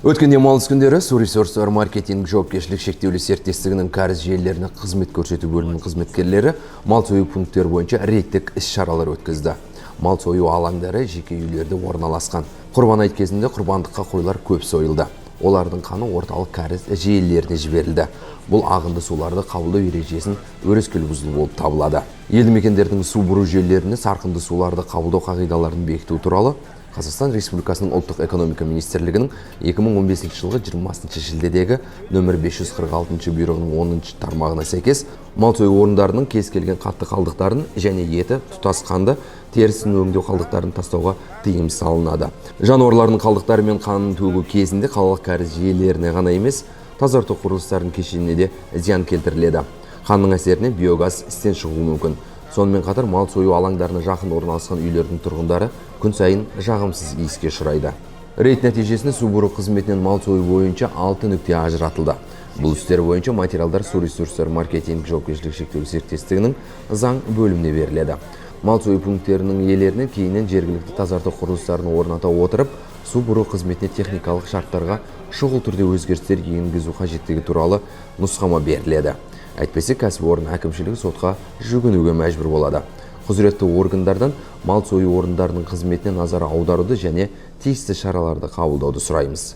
Өткен демалыс күндері «Су ресурстары маркетинг» жауапкершілігі шектеулі серіктестігінің кәріз желілеріне қызмет көрсету бөлімінің қызметкерлері мал сою пункттері бойынша рейдтік іс-шаралар өткізді. Мал сою алаңдары жеке үйлерде орналасқан. Құрбан айт кезінде құрбандыққа қойлар көп сойылды. Олардың қаны орталық кәріз желілеріне жіберілді. Бұл ағынды суларды қабылдау ережесін өрескел бұзу болып табылады. Елді мекендердің су бұру желілеріне сарқынды суларды қабылдау қағидаларын бекіту туралы Қазақстан Республикасының Ұлттық экономика министрлігінің 2015 жылғы 20 шілдедегі нөмір 546 бұйрығының 10 тармағына сәйкес, мал сою орындарының кез келген қатты қалдықтарын және еті тұтас қанды, терісін өңдеу қалдықтарын тастауға тыйым салынады. Жануарлардың қалдықтары мен қанын төгу кезінде қалалық кәріз желілеріне ғана емес, тазарту құрылыстарының кешеніне де зиян келтіріледі. Қанның әсерінен биогаз істен шығуы мүмкін. Сонымен қатар мал сою алаңдарына жақын орналасқан үйлердің тұрғындары күн сайын жағымсыз иіске ұшырайды. Рейд нәтижесінде су бұру қызметінен мал сою бойынша алты нүкте ажыратылды. Бұл істер бойынша материалдар «Су ресурстары маркетинг» жауапкершілігі шектеулі серіктестігінің заң бөліміне беріледі. Мал сою пункттерінің иелерінен кейіннен жергілікті тазарту құрылыстарын орната отырып, су бұру қызметіне техникалық шарттарға шұғыл түрде өзгерістер енгізу қажеттігі туралы нұсқама беріледі. Әйтпесе кәсіпорын әкімшілігі сотқа жүгінуге мәжбүр болады. Құзыретті органдардан мал сою орындарының қызметіне назар аударуды және тиісті шараларды қабылдауды сұраймыз.